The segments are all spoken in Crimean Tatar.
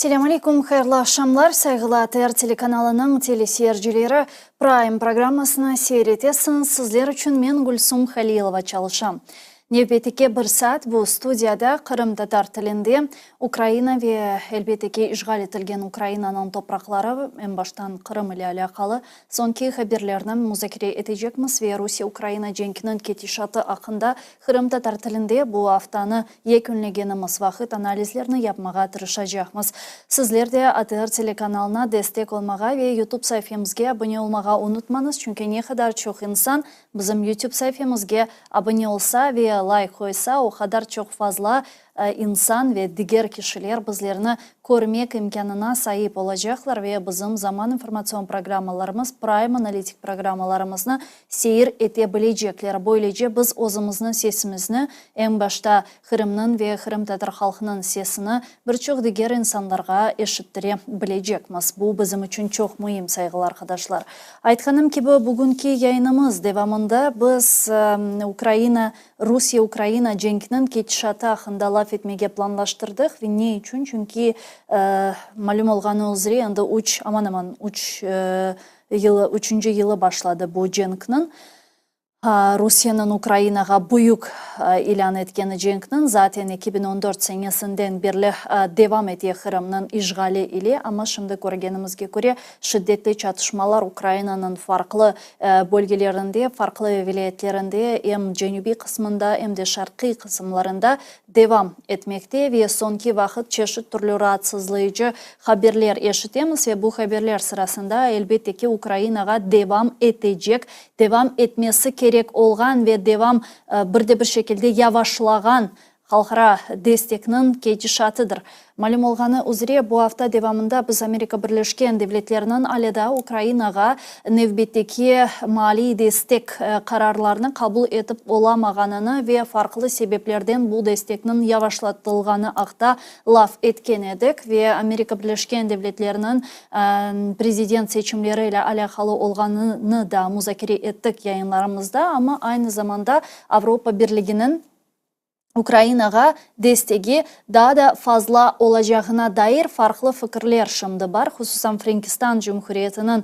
Selâm aleyküm, hayırlı aqşamlar, sayğılı ATR telekanalınıñ teleseyircileri. Prime programmasını seyir etesiñiz, sizler içün men Gülsum Halilova çalışam. Nevbetteki bir saat bu studiyada qırımtatar tilinde Ukraina ve, elbette ki, işğal etilgen Ukrainanıñ topraqları, eñ baştan Qırım ile alâqalı soñki haberlerni muzakere etecekmiz ve Rusiye-Ukraina cenkiniñ ketişatı aqqında qırımtatar tilinde bu aftanı yekünlegenimiz vaqıt analizlerni yapmağa tırışacaqmız. Sizler de ATR telekanalına destek olmağa ve YouTube saifemizge abone olmağa unutmañız, çünki ne qadar çoq insan bizim YouTube saifemizge abone olsa ve layk qoysa, o qadar çoq fazla insan ve diger kişiler bizlerni körmek imkânına saip olacaqlar ve bizim Zaman informatsion programmalarımız, Prime analitik programmalarımıznı seyir ete bilecekler. Böylece biz özümizniñ sesimizni, eñ başta Qırımnıñ ve qırımtatar halqınıñ sesini bir çoq diger insanlarğa eşittire bilecekmiz. Bu bizim içün çoq müim, sayğılı arqadaşlar. Aytqanım kibi, bugünki yayınımız devamında biz Ukraina Rusiye-Ukraina cenkiniñ ketişatı aqqında laf etmege planlaştırdıq ve ne içün? Çünki, malüm olğanı üzre, endi üç, aman-aman üç yılı, üçünci yılı başladı bu cenkniñ. Rusiyeniñ Ukrainağa büyük ilân etkeni cenkniñ, zaten 2014 senesinden berli devam ete Qırımnıñ işğali ile, amma şimdi körgenimizge köre, şiddetli çatışmalar Ukrainanıñ farqlı bölgelerinde, farqlı vilâyetlerinde, em cenübiy qısmında, em de şarqiy qısımlarında devam etmekte ve soñki vaqıt çeşit türlü raatsızlayıcı haberler eşitemiz ve bu haberler sırasında, elbette ki, Ukrainağa devam etecek, devam etmesi kerek olğan ve devam bir de bir şekilde yavaşlağan halqara destekniñ ketişatıdır. Malüm olğanı üzre, bu afta devamında biz Amerika Birleşken Devletleriniñ ale daa Ukrainağa nevbetteki maliy destek qararlarını qabul etip olamağanını ve farqlı sebeplerden bu destekniñ yavaşlatılğanı aqta laf etken edik ve Amerika Birleşken Devletleriniñ prezident seçimleri ile alâqalı olğanını da muzakere ettik yayınlarımızda, amma aynı zamanda Avropa Birliginiñ Ukrainağa destegi daa da fazla olacağına dair farqlı fikirler şimdi bar. Hususan Frenkistan Cumhuriyetiniñ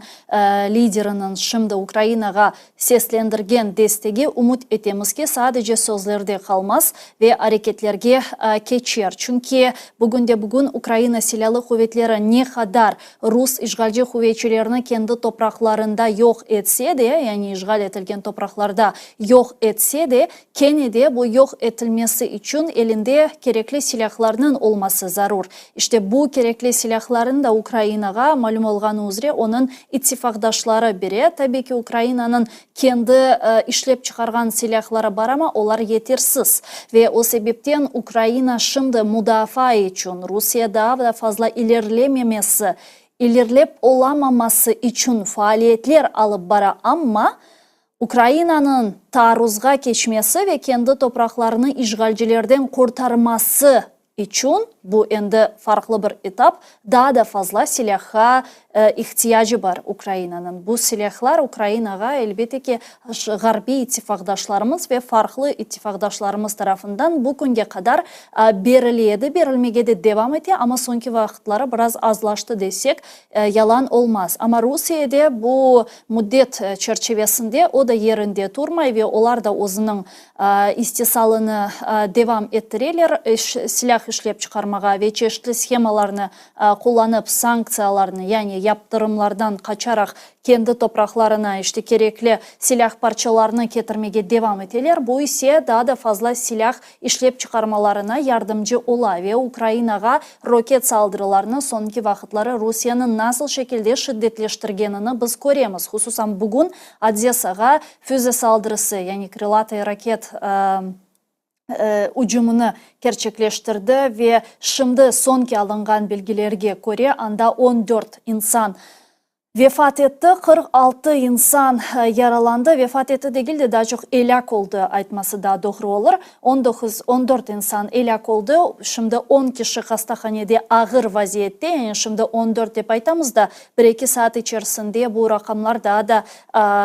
lideriniñ şimdi Ukrainağa seslendirgen destegi, ümüt etemiz ki, sadece sözlerde qalmaz ve areketlerge keçer. Çünki bugünde-bugün Ukraina Silâlı quvetleri ne qadar rus işğalci quvetçilerini kendi topraqlarında yoq etse de, yani işğal etilgen topraqlarda yoq etse de, Kene de bu yoq etilmesi içün elinde kerekli silâhlarnıñ olması zarur. İşte bu kerekli silâhlarnı da Ukrainağa, malüm olğanı üzre, onıñ ittifaqdaşları bere. Tabiy ki, Ukrainanıñ kendi işlep çıqarğan silâhları bar, amma olar yetersiz. Ve o sebepten Ukraina şimdi mudafaa içün, Rusiye daa da fazla ilerlememesi, ilerlep olamaması içün faaliyetler alıp bara, amma Ukrainanıñ taarruzğa keçmesi ve kendi topraqlarını işğalcilerden qurtarması içün, bu endi farqlı bir etap, daa da fazla silâhqa ihtiyacı bar Ukrainanıñ. Bu silâhlar Ukrainağa, elbette ki, ğarbiy ittifaqdaşlarımız ve farqlı ittifaqdaşlarımız tarafından bu künge qadar berile edi, berilmege de devam ete, amma soñki vaqıtları biraz azlaştı desek, yalan olmaz. Amma Rusiye de bu müddet çerçivesinde o da yerinde turmay ve olar da özüniñ istisalını devam ettireler, silâh işlep çıqarmağa ve çeşitli shemalarnı qullanıp, sanktsiyalarnı, yani yaptırımlardan qaçaraq kendi topraqlarına işte kerekli silâh parçalarını ketirmege devam eteler, bu ise daa da fazla silâh işlep çıqarmalarına yardımcı ola ve Ukrainağa roket saldırılarını soñki vaqıtları Rusiyeniñ nasıl şekilde şiddetleştirgenini biz köremiz, hususan bugün Odesağa füze saldırısı, yani krılataya raket ücümini kerçekleştirdi ve şimdi soñki alınğan bilgilerge köre anda 14 insan. Vefat etti, 46 insan yaralandı. Vefat etti degil de, daa çoq elâk oldı aytması daa doğru olur. 19, 14 insan elâk oldı, şimdi 10 kişi hastahanede ağır vaziyette. Yani şimdi 14 dep aytamız da, bir-eki saat içerisinde bu raqamlar daa da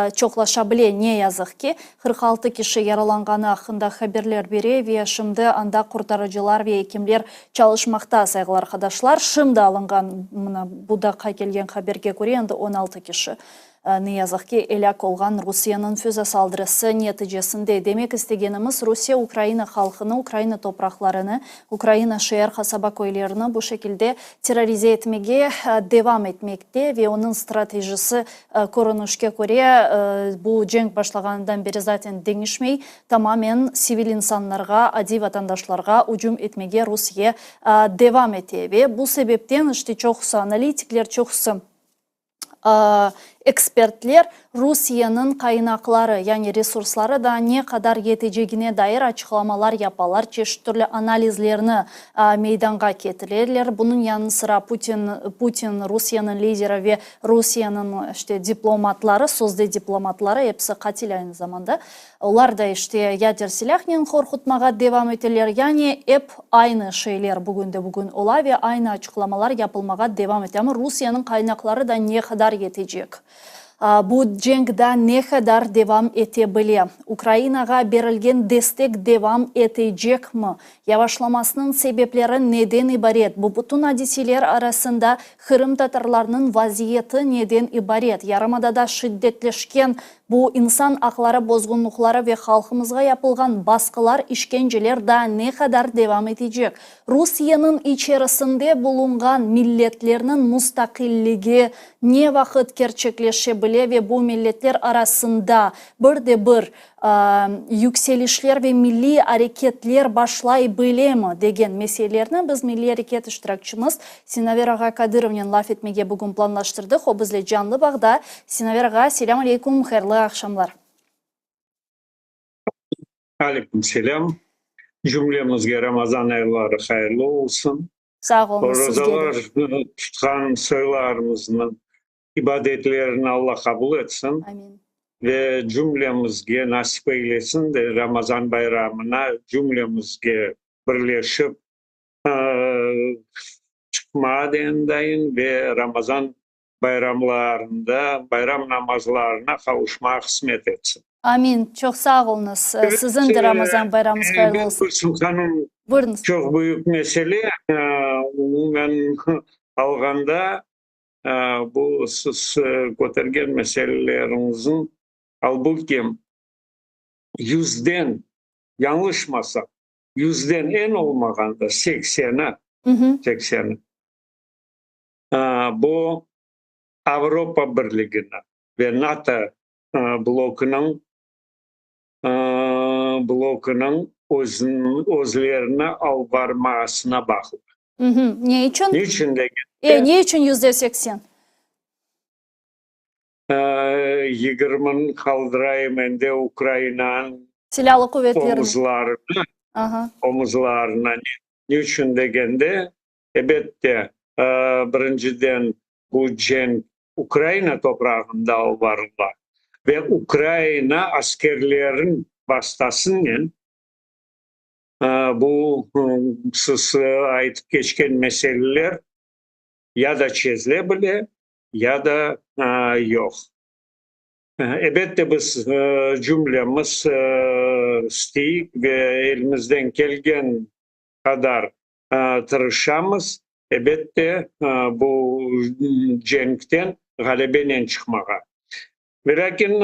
çoqlaşa bile, ne yazıq ki. 46 kişi yaralanğanı aqqında haberler bere ve şimdi anda qurtarıcılar ve ekimler çalışmaqta, sayğılı arqadaşlar. Şimdi alınğan, mına bu daqqa kelgen haberge köre, endi 16 kişi, ne yazıq ki, elâk olğan Rusiyeniñ füze saldırısı neticesinde. Demek istegenimiz, Rusiye Ukraina halqını, Ukraina topraqlarını, Ukraina şeer, qasaba, köylerini bu şekilde terrorize etmege devam etmekte ve onıñ stratejisi, körünişke köre, bu cenk başlağanından beri zaten deñişmey, tamamen sivil insanlarğa, adiy vatandaşlarğa ücüm etmege Rusiye devam ete. Ve bu sebepten, işte, çoqusı analitikler, çoqusı ekspertler Rusiyeniñ qaynaqları, yani resursları da ne qadar yetecegine dair açıqlamalar yapalar, çeşit türlü analizlerni meydanğa ketireler. Bunıñ yanı sıra Putin, Putin, Rusiyeniñ lideri ve Rusiyeniñ, işte, diplomatları, sözde diplomatları, episi qatil aynı zamanda, olar da, işte, yader silâhnen qorqutmağa devam eteler. Yani ep aynı şeyler bugün de bugün ola ve aynı açıqlamalar yapılmağa devam ete. Amma Rusiyeniñ qaynaqları da ne qadar yetecek? Bu cenk da ne qadar devam ete bile? Ukrainağa berilgen destek devam etecekmi? Yavaşlamasınıñ sebepleri neden ibaret? Bu bütün adiseler arasında qırımtatarlarnıñ vaziyeti neden ibaret? Yarımadada şiddetleşken bu insan aqları bozğunlıqları ve halqımızğa yapılğan basqılar, işkenceler daa ne qadar devam etecek? Rusiyeniñ içerisinde bulunğan milletlerniñ mustaqilligi ne vaqıt kerçekleşe bile ve bu milletler arasında bir de bir yükselişler ve milliy areketler başlay bilemi degen meselelerni biz milliy areket iştirakçimiz Sinaver ağa Kadırovnen laf etmege bugün planlaştırdıq. O bizle canlı bağda. Sinaver ağa, selâm aleyküm, hayırlı aqşamlar. Aleyküm selâm. Cümlemizge Ramazan ayları hayırlı olsun. Sağ oluñız, sizge de. Orazalar tutqan soylarımıznıñ ibadetlerini Alla qabul etsin. Amin. Ve cümlemizge nasip eylesin de Ramazan bayramına cümlemizge birleşip çıqmağa dendayın ve Ramazan bayramlarında bayram namazlarına qavuşmağa qısmet etsin. Amin. Çoq sağ oluñız. Siziñ de Ramazan bayramıñız hayırlı olsun. Gülsüm hanım, Buyurıñız. Çoq büyük mesele, umumen alğanda, bu siz kötergen meseleleriñizniñ, albuki, yüzden, yañlışmasam, yüzden eñ olmağanda sekseni, sekseni, bu Avropa Birligini ve NATO blokunıñ blokunıñ özlerini alıp barmasına bağlı. Ne içün? Ne içün degende? Ne içün %80? Yigirmini qaldırayım endi Ukrainanıñ Silâlı quvetlerine. Omuzlarına, omuzlarına. Ne içün degende, ebette, birinciden bu cenk Ukraina toprağında alıp barıla ve Ukraina askerleriniñ vastasınen bu siz aytıp keçken meseleler ya da çezile bile, ya da yoq. Ebette, biz cümlemiz isteyik ve elimizden kelgen qadar tırışamız, ebette, bu cenkten ğalebenen çıqmağa. Velâkin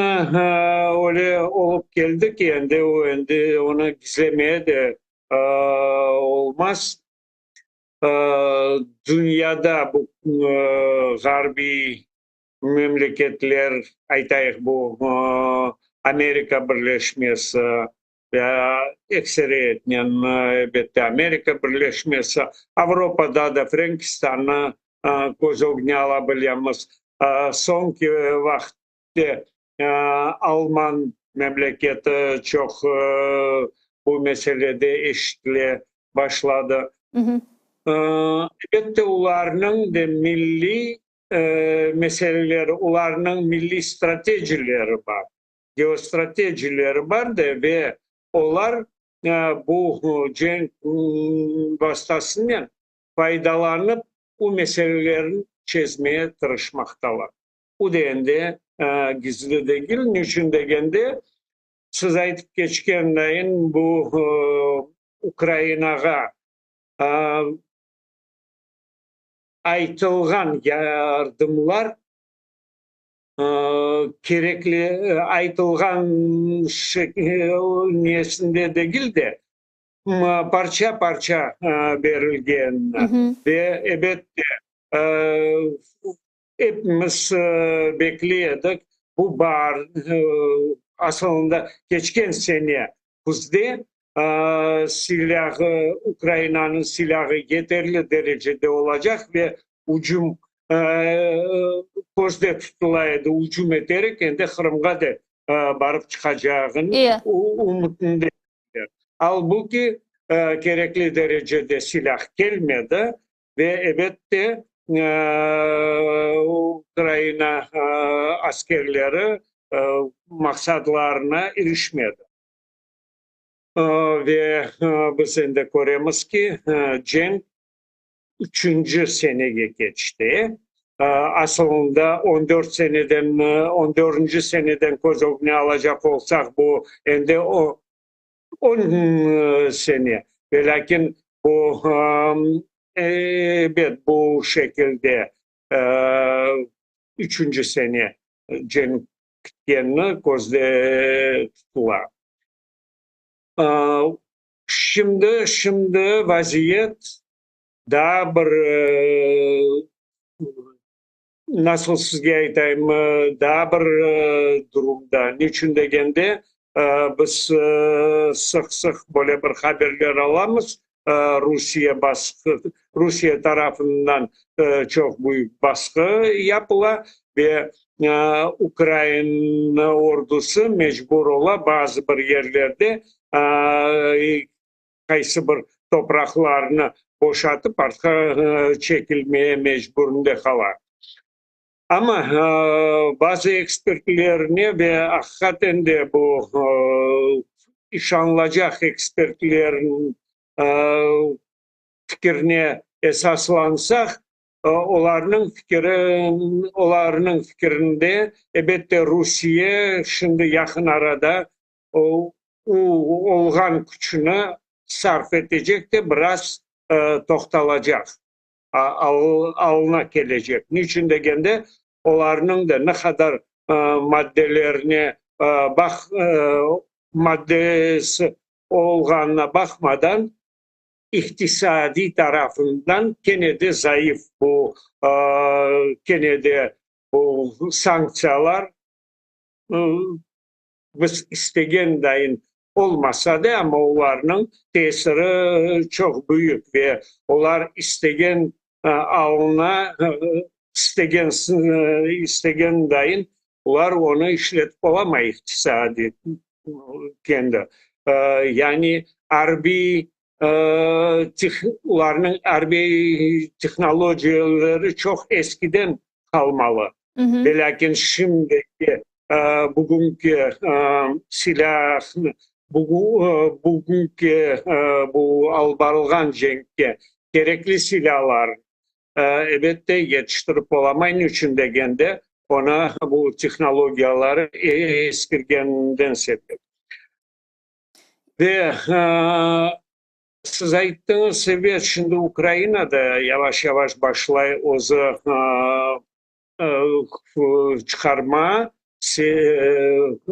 öyle olıp keldi ki, endi endi onı gizlemeye de olmaz, dünyada bu ğarbiy memleketler, aytayıq, bu Amerika Birleşmesi, ekseriyetnen, elbette, Amerika Birleşmesi, Avropada da Frenkistannı köz ögüne ala bilemiz. Soñki vaqıtte Alman memleketi çoq bu meselede eşitile başladı. Elbette, olarnıñ de milliy. meseleleri, olarnıñ milliy stratejileri bar, geostratejileri bar da ve olar bu cenk vastasınen faydalanıp, bu meselelerni çezmege tırışmaqtalar. Bu da endi gizli degil. Niçün degende, siz aytıp keçkendayin, bu Ukrainağa aytılğan yardımlar kerekli aytılğan nesinde degil de, parça-parça berilgen ve, ebette, epimiz bekley edik, bu baar, asılında keçken sene küzde silâğı, Ukrainanıñ silâğı yeterli derecede olacaq ve ücüm közde tutula edi, ücüm eterek endi Qırımğa da barıp çıqacağını ümütinde ediler. Albuki, kerekli derecede silâh kelmedi ve, ebette, Ukraina askerleri maqsadlarına irişmedi. Ve biz endi köremiz ki, cenk üçünci senege keçti. Asılında on dört seneden, on dördünci seneden köz ögüne alacaq olsaq, bu endi on sene. Velâkin bu, ebet, bu şekilde üçünci sene cenk bitkenini közde tutula. Şimdi, şimdi vaziyet daa bir, nasıl sizge aytayım, daa bir durumda. Niçün degende, biz sıq-sıq böyle bir haberler alamız, Rusiye basqı, Rusiye tarafından çoq büyük basqı yapıla ve Ukraina ordusı mecbur ola bazı bir yerlerde qaysı bir topraqlarnı boşatıp, artqa çekilmeye mecburında qala. Amma bazı ekspertlerine ve aqiqaten de bu işanılacaq ekspertlerniñ fikirine esaslansaq, olarnıñ fikiri, olarnıñ fikirinde, ebette, Rusiye şimdi yaqın arada o olğan küçüni sarf etecek de, biraz toqtalacaq. Alına kelecek. Niçün degende, olarnıñ da ne qadar maddelerine baq, maddesi olğanına baqmadan, iqtisadiy tarafından kene de zayıf bu, kene de bu sanktsiyalar biz istegen dayın olmasa da, amma olarnıñ tesiri çoq büyük ve olar istegen alına, istegen istegen dayın olar onı işletip olamay iqtisadiy kendi. Yani arbiy olarnıñ arbiy tehnologiyaları çoq eskiden qalmalı. Velâkin şimdiki, bugünki silâhnı, bugünki bu alıp barılğan cenkke kerekli silâlar, ebette, yetiştirip olamay. Niçün degende, onı bu tehnologiyaları eskirgeninden sebep. Ve siz ayttıñız, ebet, şimdi Ukraina da yavaş-yavaş başlay özü çıqarma,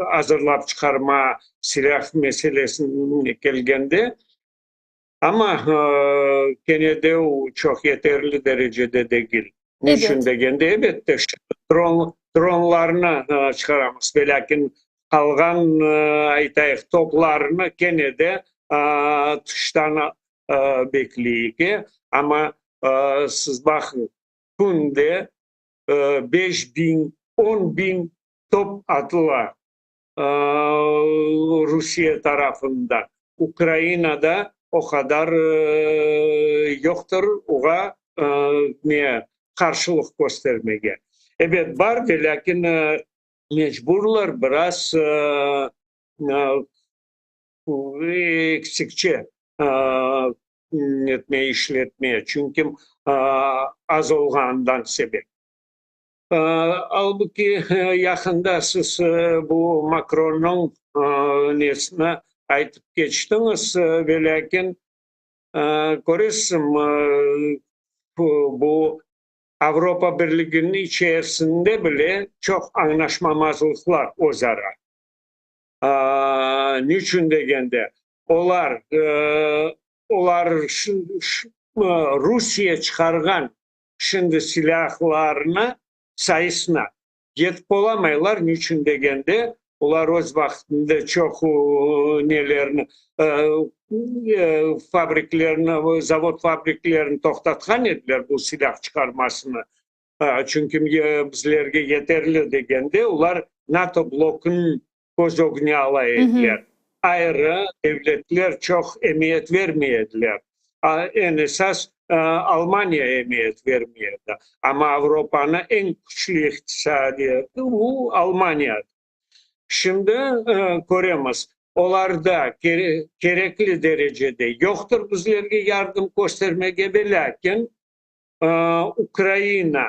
azırlap çıqarma silâh meselesine kelgende, amma kene de o çoq yeterli derecede degil. Niçün degende, elbette, dronlarnı çıqaramız, velâkin qalğan, aytayıq, toplarnı kene de tıştan bekleyik. Amma siz baqıñ, künde 5000, 10 biñ top atıla Rusiye tarafından. Ukrainada o qadar yoqtır, oğa ne. qarşılıq köstermege. Ebet, bar, velâkin mecburlar biraz eksikçe etmeye, işletmeye, çünki az olğanından sebep. Albuki yaqında siz bu Makronnıñ nesini aytıp keçtiñiz, velâkin köresiñmi, bu Avropa Birliginiñ içerisinde bile çoq añlaşmamazlıqlar özara. Niçün degende, olar, olar Rusiye çıqarğan şimdi silâhlarnı sayısına yetip olamaylar, niçün degende, olar öz vaqtında çoq nelerni, fabriklerini, zavod fabriklerini toqtatqan ediler bu silâh çıqarmasını, çünki bizlerge yeterli degende, olar NATO blokunıñ köz ögüne ala ediler. Ayrı devletler çoq emiyet vermey ediler. Eñ esas Almaniya emiyet vermey edi. Amma Avropanı eñ küçlü iqtisadiyatı bu Almaniyadır. Şimdi köremiz, olarda kerekli derecede yoqtır bizlerge yardım köstermege, velâkin Ukraina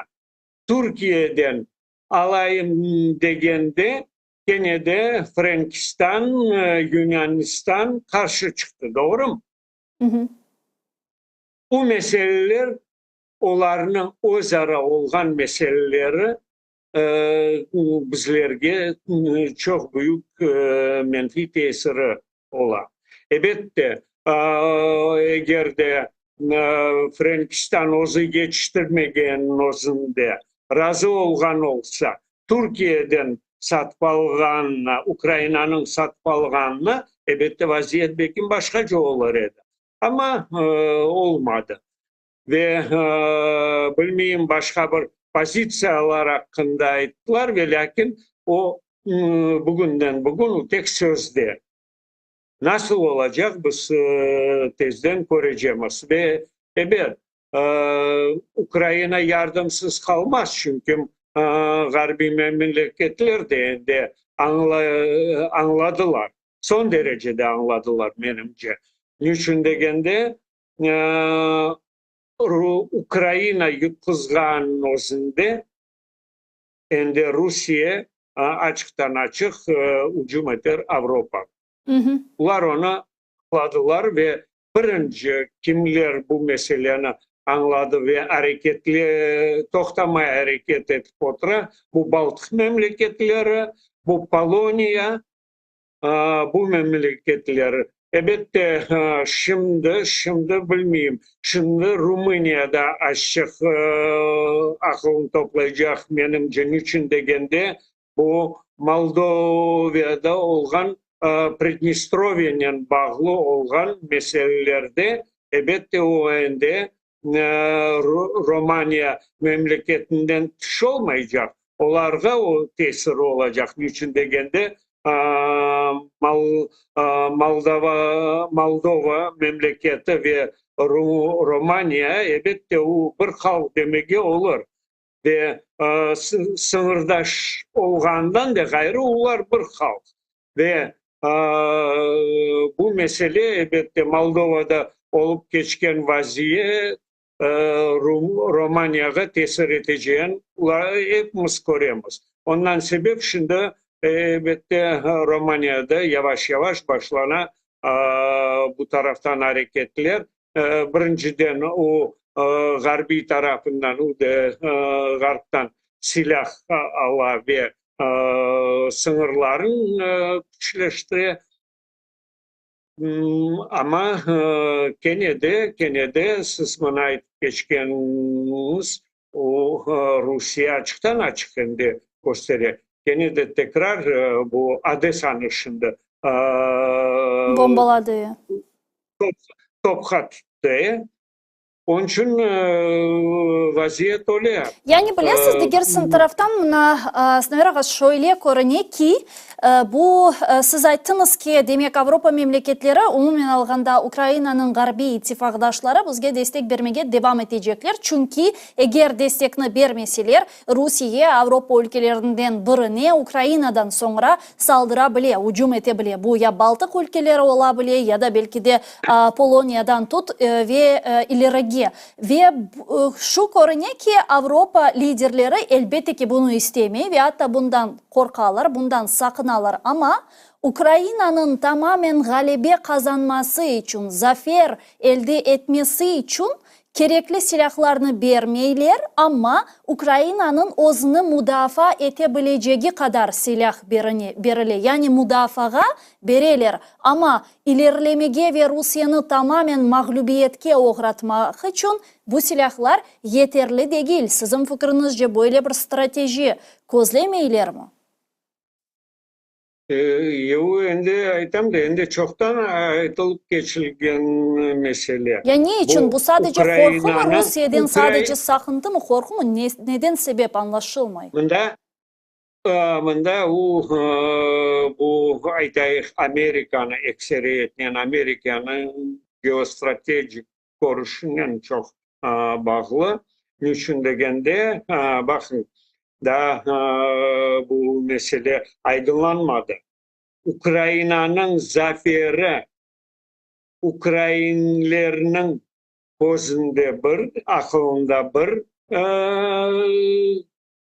Türkiyeden alayım degende, kene de Frenkistan, Yunanistan qarşı çıqtı, doğrumı? Bu meseleler olarnıñ özara olğan meseleleri bizlerge çoq büyük menfiy tesiri ola. Ebette, eger de Frenkistan özü yetiştirmegeniniñ özünde razı olğan olsa, Türkiyeden satıp alğanına, Ukrainanıñ satıp alğanına, ebette, vaziyet belki başqaca olur edi. Amma olmadı. Ve, bilmeyim, başqa bir pozitsiyalar aqqında ayttılar, velâkin o, bugünden bugün o tek sözde. Nasıl olacaq, biz tezden körecemiz. Ve, ebet, Ukraina yardımsız qalmaz, çünki ğarbiy memleketler de endi añladılar, soñ derecede añladılar, menimce. Niçün degende, Ukraina yutquzğanınıñ özünde endi Rusiye açıqtan-açıq ücüm eter Avropağa. Olar onı añladılar ve birinci kimler bu meseleni añladı ve areketli, toqtamay areket etip otura, bu Baltıq memleketleri, bu Poloniya, bu memleketler. Ebette, şimdi, şimdi bilmeyim, şimdi Rumıniya da azçıq aqılını toplaycaq, menimce, niçün degende, bu Moldoviyada olğan Pridnestroviyenen bağlı olğan meselelerde, ebette, o endi Romaniya memleketinden tış olmaycaq, olarğa o tesiri olacaq, niçün degende, Moldova Moldova memleketi ve Romaniya, ebette, o bir halq demege olur, ve sıñırdaş olğanından da ğayrı, olar bir halq. Ve bu mesele, elbette, Moldovada olıp keçken vaziyet Romaniyağa tesir eteceğin epimiz köremiz. Ondan sebep şimdi, elbette, Romaniyada yavaş-yavaş başlana bu taraftan areketler. Birinciden, o, ğarbiy tarafından, o ğarptan silâh ala ve sıñırlarını küçleştire. Amma kene de, kene de siz mına aytıp keçkeniñiz, o, Rusiye açıqtan-açıq endi köstere. Kene de tekrar bu Odesanı şimdi bombaladı. Topqa tuttı. Onıñ içün vaziyet öyle. Yani bilesiz, diger taraftan mına, Sinaver ağa, şöyle körüne ki, bu siz ayttıñız ki, demek Avropa memleketleri, umumen alğanda Ukrainanıñ ğarbiy ittifaqdaşları bizge destek bermege devam etecekler, çünki eger destekni bermeseler, Rusiye Avropa ülkelerinden birine Ukrainadan soñra saldıra bile, ücüm ete bile. Bu ya Baltıq ülkeleri ola bile, ya da belki de Poloniyadan tut ve ilerige. Ve şu körüne ki, Avropa liderleri elbette ki bunı istemey ve atta bundan qorqalar, bundan saqınalar. Amma Ukrainanıñ tamamen ğalebe qazanması içün, zafer elde etmesi içün Kerekli silâhlarnı bermeyler, amma Ukrainanıñ özüni mudafaa ete bilecegi qadar silâh berile, yani mudafaağa bereler, amma ilerilemege ve Rusiyeni tamamen mağlübiyetke oğratmaq içün bu silâhlar yeterli degil. Siziñ fikriñizce böyle bir strateji közlemeylermi? Yoq, endi aytam da, endi çoqtan aytılıp keçilgen mesele. Ya ne içün? Bu sadece qorqumı, Rusiyeden sadece saqıntımı, qorqumı? Neden sebep añlaşılmay? Mında, mında o, bu, aytayıq, Amerikanı, ekseriyetnen Amerikanıñ geostrategik körüşinen çoq bağlı. Niçün degende, baqıñ, daa bu mesele aydınlanmadı. Ukrainanıñ zaferi ukrainlerniñ közünde bir, aqılında bir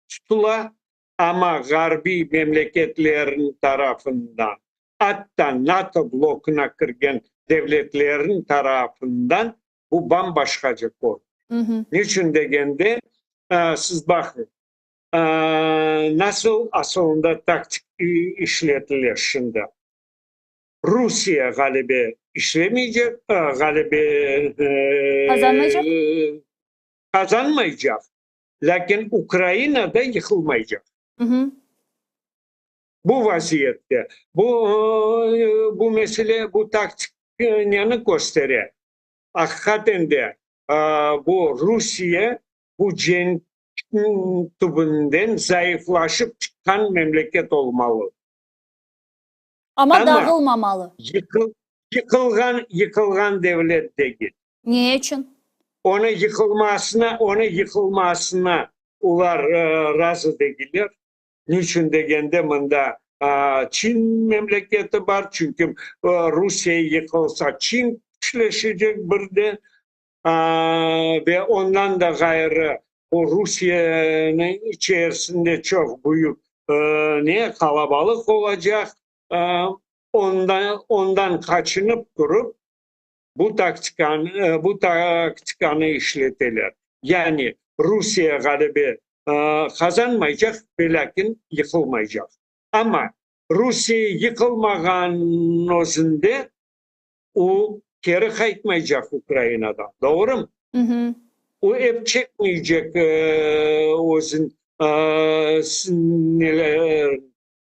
tutula, amma ğarbiy memleketlerniñ tarafından, atta NATO blokuna kirgen devletlerniñ tarafından bu bam-başqaca körüne. Niçün degende, siz baqıñ, nasıl asılında taktik işletile şimdi. Rusiye ğalebe işlemeycek, ğalebe qazanmaycaq, qazanmaycaq, lâkin Ukraina da yıqılmaycaq. Bu vaziyette, bu bu mesele, bu taktik neni köstere? Aqiqaten de, bu Rusiye bu cenkniñ tübünden zayıflaşıp çıqqan memleket olmalı. Amma dağılmamalı. Yıqılğan, yıqılğan devlet degil. Ne içün? Onı yıqılmasına, onı yıqılmasına olar razı degiller. Niçün degende, mında Çin memleketi bar, çünki Rusiye yıqılsa, Çin küçleşecek bir de, ve ondan da ğayrı, bu Rusiyeniñ içerisinde çoq büyük ne qalabalıq olacaq, ondan, ondan qaçınıp turıp, bu taktikanı, bu taktikanı işleteler. Yani Rusiye ğalebe qazanmaycaq, velâkin yıqılmaycaq. Amma Rusiye yıqılmağanınıñ özünde o keri qaytmaycaq Ukrainadan, doğrumı? O ep çekmeycek özün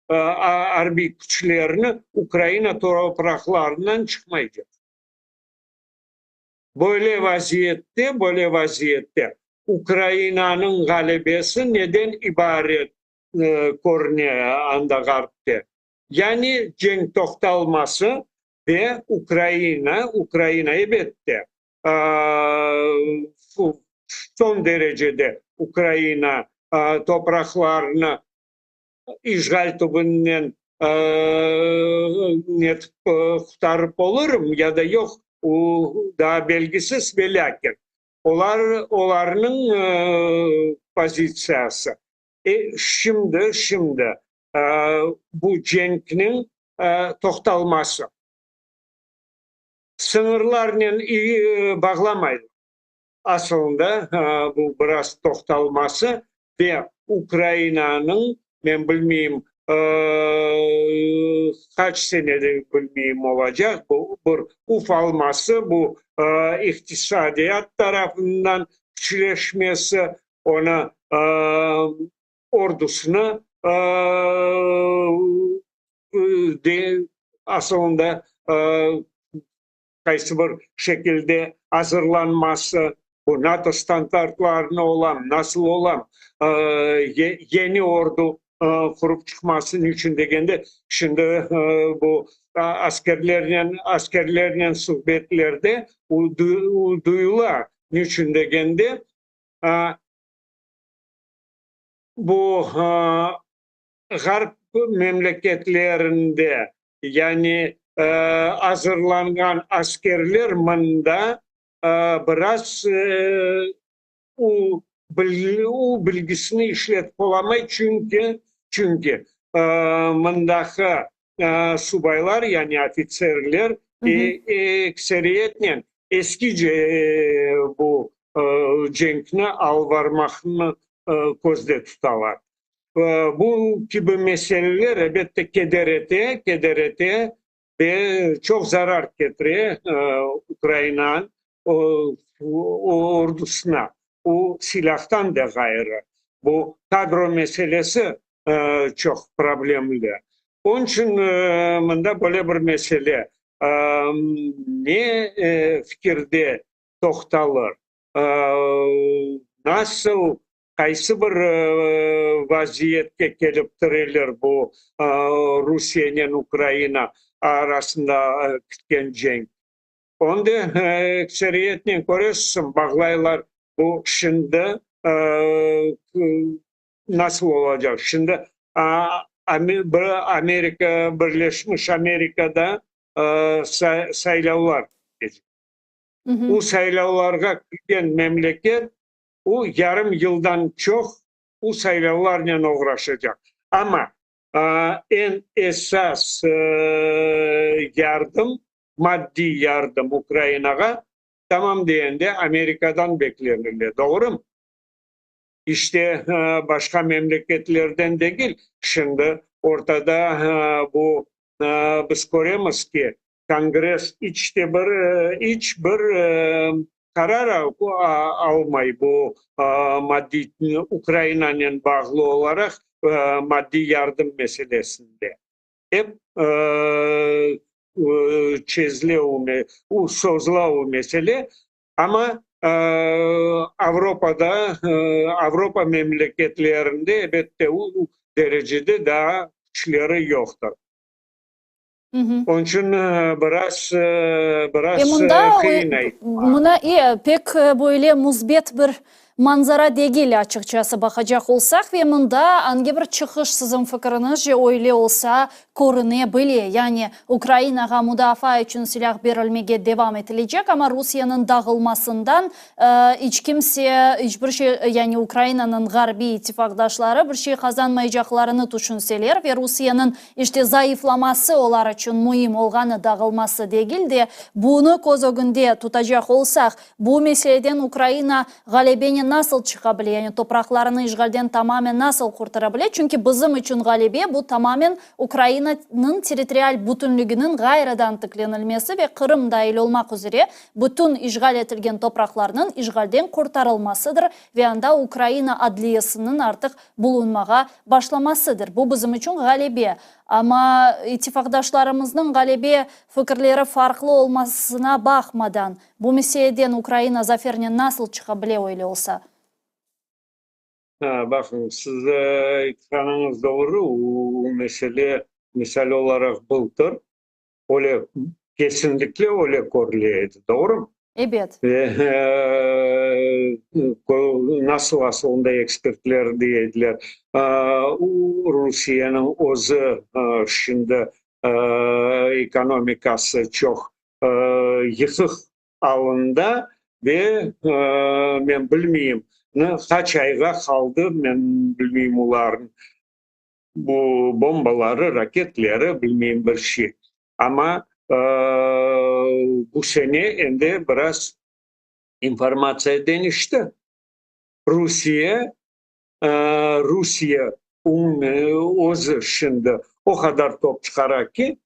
arbiy küçlerini Ukraina topraqlarından çıqmaycaq. Böyle vaziyette, böyle vaziyette Ukrainanıñ ğalebesi neden ibaret körüne anda Ğarpte? Yani cenk toqtalması ve Ukraina, Ukraina ebette, soñ derecede Ukraina topraqlarını işğal tübünden netip qurtarıp olurım ya da yoq, o daa belgisiz, ve lâkin olar, olarnıñ pozitsiyası şimdi, şimdi bu cenkniñ toqtalması. Sıñırlarnen bağlamaylar. Asılında bu biraz toqtalması ve Ukrainanıñ, men bilmeyim, qaç senede bilmeyim olacaq, bu bir ufalması, bu iqtisadiyat tarafından küçleşmesi, onı ordusını asılında qaysı bir şekilde azırlanması. Bu NATO standartlarını olam, nasıl olam, yeni ordu qurıp çıqması niçün degende, şimdi bu askerlernen, askerlernen suhbetlerde duyula, niçün degende, bu Ğarp memleketlerinde, yani azırlanğan askerler mında biraz o bilgisini işletip olamay, çünki, çünki mındaki subaylar, yani ofitserler ekseriyetnen eskice bu cenkni alıp barmaqnı közde tutalar. Bu kibi meseleler, elbette, keder ete, keder ete ve çoq zarar ketire Ukraina ordusına. O silâhtan da ğayrı, bu kadro meselesi çoq problemli. Onıñ içün mında böyle bir mesele, ne fikirde toqtalır, nasıl, qaysı bir vaziyetke kelip tirelir bu Rusiyenen Ukraina arasında ketken cenk? Onı da ekseriyetnen köresiñ, bağlaylar, bu şimdi nasıl olacaq? Şimdi Amerika Birleşmiş Amerikada saylavlar keçecek. O saylavlarğa kirgen memleket o yarım yıldan çoq o saylavlarnen oğraşacaq. Amma eñ esas yardım, maddiy yardım Ukrainağa tamam degende Amerikadan beklenile, doğrumı? İşte, başqa memleketlerden degil. Şimdi ortada bu biz köremiz ki, Kongress iç te bir iç bir qarar almay bu maddiy Ukrainanen bağlı olaraq maddiy yardım meselesinde. Ep çezile sozula o mesele, amma Avropada, Avropa memleketlerinde elbette o derecede daa küçleri yoqtır. Onıñ içün biraz, biraz E mında, qıyın aytmaq. Mına, e, pek böyle müsbet bir manzara degil, açıqçası baqacaq olsaq, ve mında angi bir çıqış siziñ fikiriñizce öyle olsa körüne bile, yani Ukrainağa mudafaa içün silâh berilmege devam etilecek, amma Rusiyeniñ dağılmasından İç kimse, iç bir şey, yani Ukrainanıñ ğarbiy ittifaqdaşları bir şey qazanmaycaqlarını tüşünseler ve Rusiyeniñ işte zayıflaması olar içün müim olğanı dağılması degil de, bunı köz ögünde tutacaq olsaq, bu meseleden Ukraina ğalebenen nasıl çıqa bile, yani topraqlarını işğalden tamamen nasıl qurtara bile, çünki bizim içün ğalebe bu tamamen Ukrainanıñ territorial bütünliginiñ ğayrıdan tiklenilmesi ve Qırım dail olmaq üzre bütün işğal etilgen topraqlarnıñ işğalden qurtarılmasıdır ve anda Ukraina adliyesiniñ artıq bulunmağa başlamasıdır. Bu bizim içün ğalebe. Amma ittifaqdaşlarımıznıñ ğalebe fikirleri farqlı olmasına baqmadan, bu meseleden Ukraina zafernen nasıl çıqa bile öyle olsa? Baqıñ, siz aytqanıñız doğru, o mesele, misal olaraq, bıltır öyle, kesinlikle öyle körüle edi, doğrumı? Ebet. Ve nasıl asılında ekspertler dey ediler, Rusiyeniñ özü şimdi ekonomikası çoq yıqıq alında ve men bilmeyim, qaç ayğa qaldı, men bilmeyim olarnıñ bu bombaları, raketleri, bilmeyim bir şey. Amma bu sene endi biraz informatsiya deñişti. Rusiye, Rusiye özü şimdi o qadar top çıqara ki,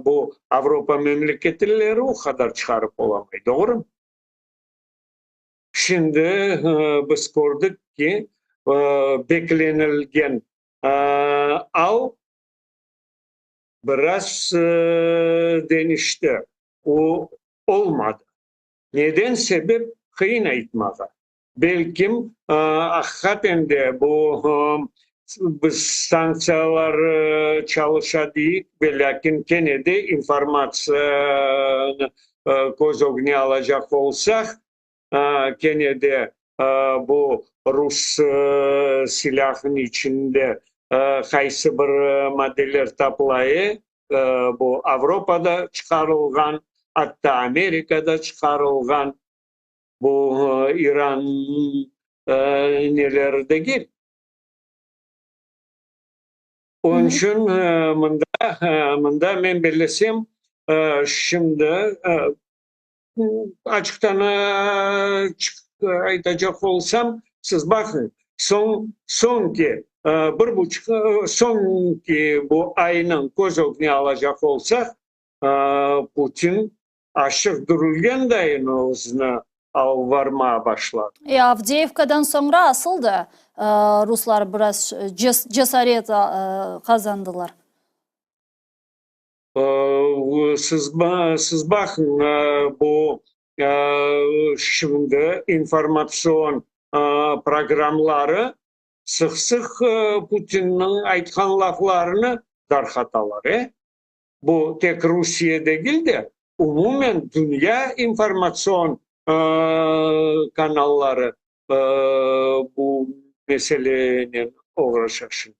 bu Avropa memleketleri o qadar çıqarıp olamay, doğrumı? Şimdi biz kördik ki, beklenilgen al biraz deñişti, o olmadı. Neden sebep? Qıyın aytmağa. Belkim, aqiqaten de bu biz sanktsiyalar çalışa deyik, velâkin kene de informatsiyanı köz ögüne alacaq olsaq, kene de bu rus silâhınıñ içinde qaysı bir maddeler tapıla, bu Avropada çıqarılğan, atta Amerikada çıqarılğan, bu İran neleri degil. Onıñ içün mında, mında men bellesem, şimdi açıqtan açıq aytacaq olsam, siz baqıñ, soñ, soñki bir buçuq, soñki bu aynıñ köz ögüne alacaq olsaq, Putin aşıq dürülgen dayın özüni alıp varmağa başladı. E, Avdeyevkadan soñra asıl da ruslar biraz cesaret qazandılar. Siz, siz baqıñ, bu şimdi informatsion programları sıq-sıq Putinniñ aytqan laflarını darqatalar, e? Bu tek Rusiye degil de, umumen dünya informatsion kanalları bu meselenen oğraşa şimdi.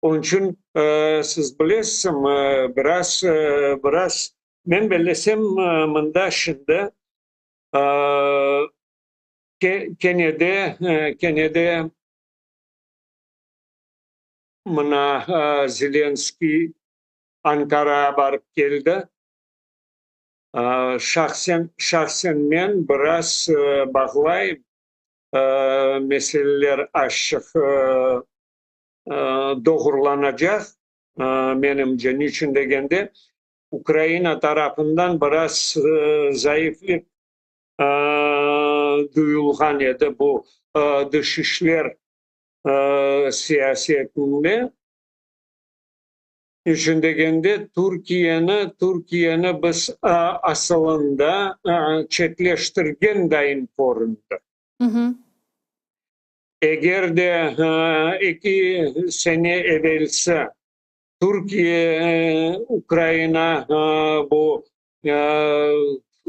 Onıñ içün, siz bilesiñmi, biraz, biraz, men bellesem, mında şimdi kene de, kene de mına Zelenskiy Ankarağa barıp keldi. Şahsen, şahsen men biraz bağlayım, meseleler azçıq doğrulanacaq, menimce. Niçün degende, Ukraina tarafından biraz zayıflik duyulğan edi bu dış işler siyasetinde. Niçün degende, Türkiyeni, Türkiyeni biz asılında çetleştirgen dayın köründi. Eger de eki sene evelsi Türkiye Ukraina bu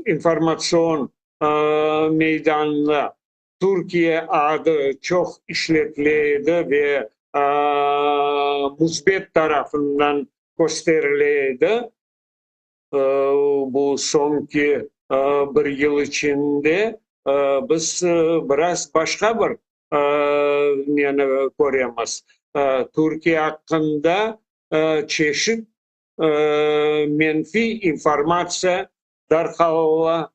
informatsion meydanında Türkiye adı çoq işletile edi ve müsbet tarafından kösterile edi, bu soñki bir yıl içinde biz biraz başqa bir neni köremiz. Türkiye aqqında çeşit menfiy informatsiya darqalıla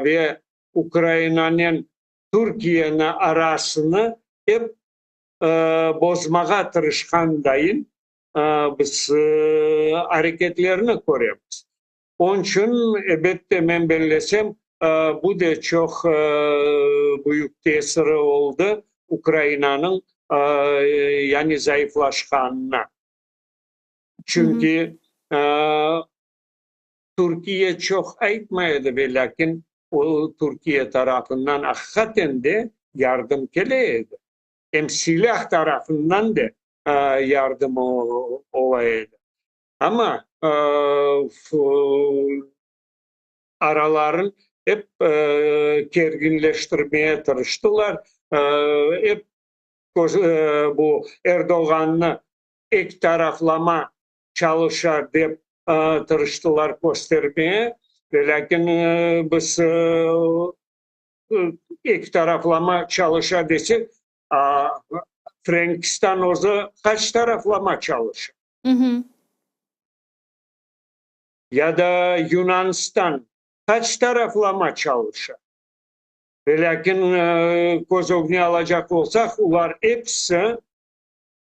ve Ukrainanen Türkiyeni arasını ep bozmağa tırışqan dayın biz areketlerini köremiz. Onıñ içün, ebette, men bellesem, bu de çoq büyük tesiri oldı Ukrainanıñ yani zayıflaşqanına. Çünki Türkiye çoq aytmay edi, velâkin o Türkiye tarafından aqiqaten de yardım kele edi. Em silâh tarafından de yardım ola edi. Amma araların ep kerginleştirmeye tırıştılar, ep bu Erdoğannı eki taraflama çalışa dep tırıştılar köstermeye, velâkin biz eki taraflama çalışa desek, Frenkistan özü qaç taraflama çalışa? Ya da Yunanistan qaç taraflama çalışa? Velâkin köz ögüne alacaq olsaq, olar episi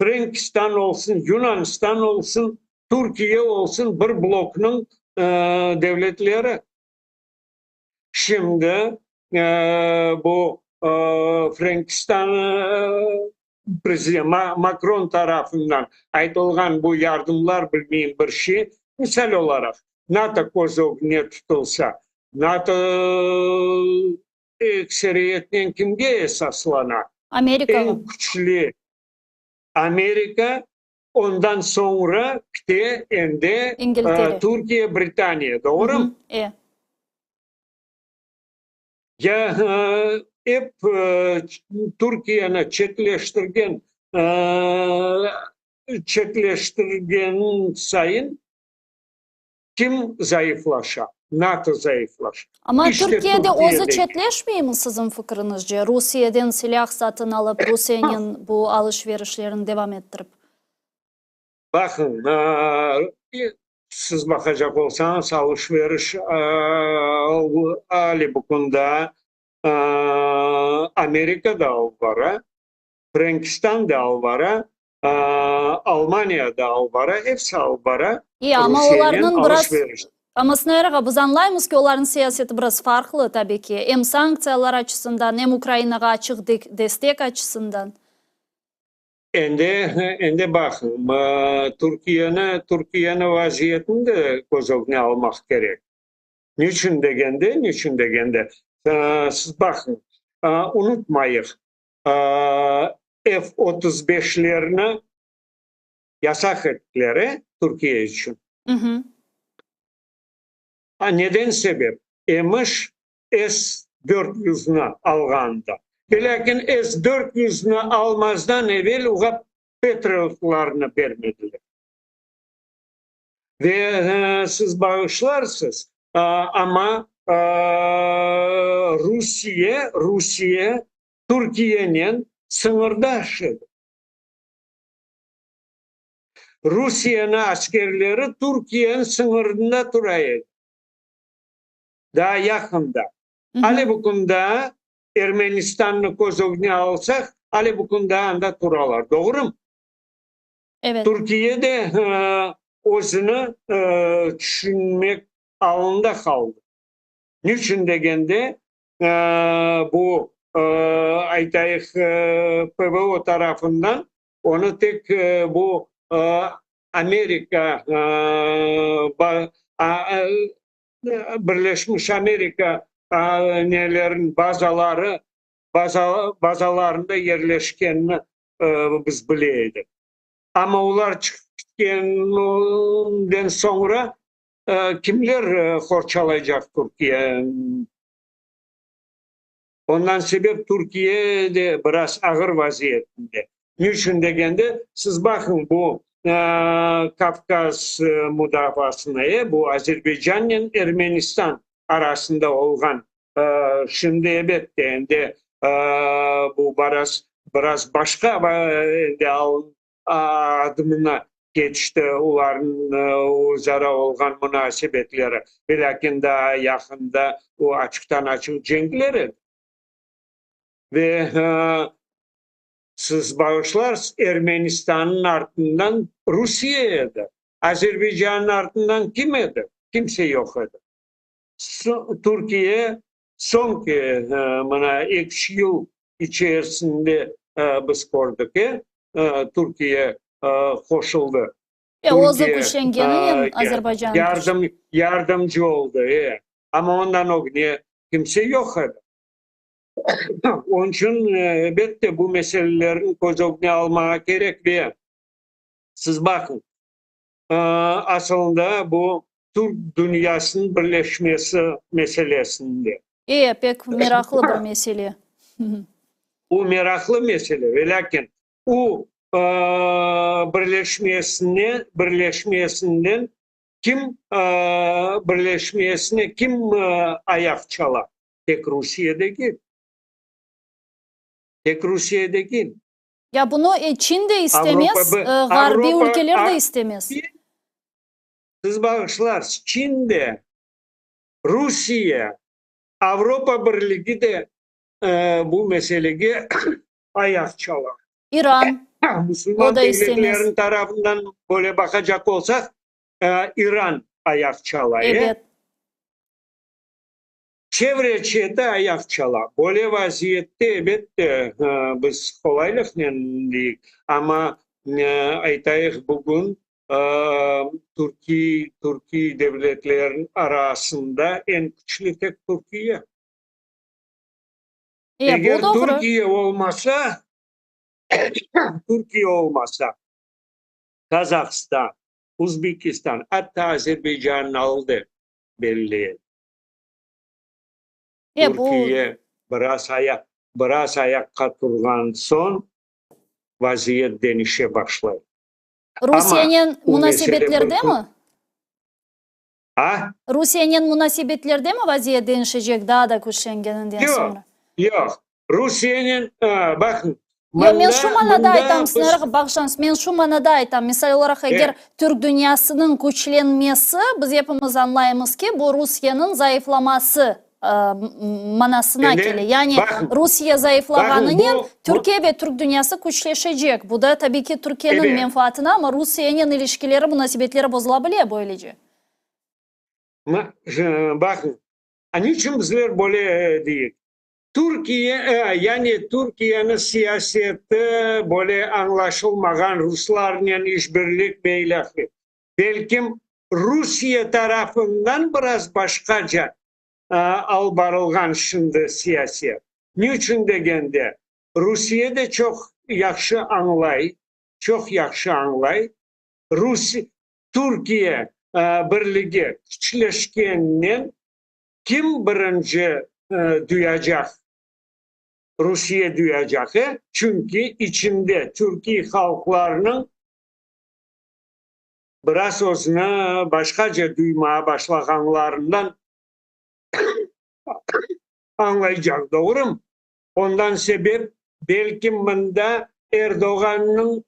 Frenkistan olsun, Yunanistan olsun, Türkiye olsun bir bloknıñ devletleri. Şimdi bu Frenkistan prezident Makron tarafından aytılğan bu yardımlar bilmeyim bir şey, misal olaraq, NATO köz ögüne tutulsa, NATO. ekseriyetnen kimge esaslana? Amerikağa. Eñ küçlü Amerika, ondan soñra kite endi İngiltere. Türkiye, Britaniya, doğrumı? E. Ya ep Türkiyeni çetleştirgen, çetleştirgen sayın kim zayıflaşa? NATO zayıflaşa. Amma İşte Türkiye de özü Türkiyedeki. çetleşmeymi siziñ fikriñizce, Rusiyeden silâh satın alıp, Rusiyenen bu alış-verişlerini devam ettirip? Baqıñ, siz baqacaq olsañız, alış-veriş ali bu kunda Amerika da alıp bara, Frenkistan da alıp bara, Almaniya da alıp bara, episi alıp bara İ, amma Rusiyenen olarnıñ biraz, alış-veriş. amma Sinair ağa, biz añlaymız ki, olarnıñ siyaseti biraz farqlı, tabi ki, em sanktsiyalar açısından, em Ukrainağa açıq destek açısından. Endi, endi baqıñ, Türkiyeni, Türkiyeni vaziyetini de köz ögüne almaq kerek. Niçün degende, niçün degende, siz baqıñ, unutmayıq, F 35-lerni yasaq ettiler, e, Türkiye içün. A neden sebep? Emiş, S 400-ni alğanda. Velâkin S 400-ni almazdan evel oğa Patriotlarnı bermediler. Ve siz bağışlarsız, amma Rusiye, Rusiye Türkiyenen sıñırdaş edi. Rusiyeniñ askerleri Türkiyeniñ sıñırında tura edi. Daa yaqında. Ale bu kün daa Ermenistannı köz ögüne alsaq, ale bu kün daa anda turalar. Doğrumı? Evet. Türkiye de özüni tüşünmek alında qaldı. Niçün degende, bu, aytayıq, PVO tarafından onı tek bu Amerika, Birleşmiş Amerika nelerin bazaları, bazalarında yerleşkenini biz bile edik. Amma olar çıqıp ketkeninden soñra kimler qorçalaycaq Türkiye? Ondan sebep Türkiye de biraz ağır vaziyetinde. Ne içün degende, siz baqıñ bu Kavkaz mudafaasına, e, bu Azerbaycannen Ermenistan arasında olğan, şimdi ebette endi bu biraz, biraz başqa endi adımına keçti olarnıñ özara olğan munasebetleri, velâkin daa yaqında o açıqtan-açıq cenkler edi. Ve siz bağışlarsız, Ermenistannıñ artından Rusiye edi, Azerbaycannıñ artından kim edi? Kimse yoq edi. Türkiye soñki mına eki-üç yıl içerisinde biz kördik, e, Türkiye qoşuldı. E, özü küçlengeninen Azerbaycan. Yardım, yardımcı oldı, e. Amma ondan ögüne kimse yoq edi. Onıñ içün, elbette, bu meselelerni köz ögüne almağa kerek ve siz baqıñ, asılında bu türk dünyasınıñ birleşmesi meselesinde. E, pek meraqlı bir mesele. Bu meraqlı mesele, velâkin o birleşmesine, birleşmesinden kim, birleşmesine kim ayaq çala? Tek Rusiye degil. Tek Rusiye degil. Ya bunı Çin de istemez, ğarbiy ülkeler de istemez. Siz bağışlarsız, Çin de, Rusiye, Avropa Birligi de bu meselege ayaq çala. İran, Musulman devletleriniñ tarafından böyle baqacaq olsaq, İran ayaq çala. Ebet. Çevre-çeti ayaq çala. Böyle vaziyette, elbette, biz qolaylıqnen deyik, amma, aytayıq, bugün türkiy, türkiy devletlerniñ arasında eñ küçlü tek Türkiye. Eger Türkiye olmasa, Türkiye olmasa, Qazahstan, Uzbekistan, atta Azerbaycannıñ alı da belli. Türkiye biraz ayaq, biraz ayaqqa turğan soñ vaziyet deñişe başlay. Rusiyenen munasebetlerdemi? A? Rusiyenen munasebetlerdemi vaziyet deñişecek daa da küçlengeninden soñra? Yoq, yoq. Rusiyenen, baqıñ, Yoq, men şu manada aytam, Sınarıq, bağışlañız, men şu manada aytam, misal olaraq, eger türk dünyasınıñ küçlenmesi, biz epimiz añlaymız ki, bu Rusiyeniñ zayıflaması manasına kele. Yani Rusiye zayıflağanınen Türkiye ve türk dünyası küçleşecek. Bu da, tabiiy ki, Türkiyeniñ menfaatına, amma Rusiyenen ilişkileri, munasebetleri bozula bile böylece. Baqıñ, niçün bizler böyle deyik? Türkiye, yani Türkiyeniñ siyaseti böyle añlaşılmağan ruslarnen işbirlik ve ilâhre. Belkim, Rusiye tarafından biraz başqaca alıp barılğan şimdi siyaset. Niçün degende, Rusiye de çoq yahşı añlay, çoq yahşı añlay, Rusi, Türkiye birligi küçleşkeninen kim birinci duyacaq? Rusiye duyacaq, e? Çünki içinde türkiy halqlarnıñ biraz özüni başqaca duymağa başlağanlarından añlaycaq, doğrumı? Ondan sebep, belki mında Erdoğannıñ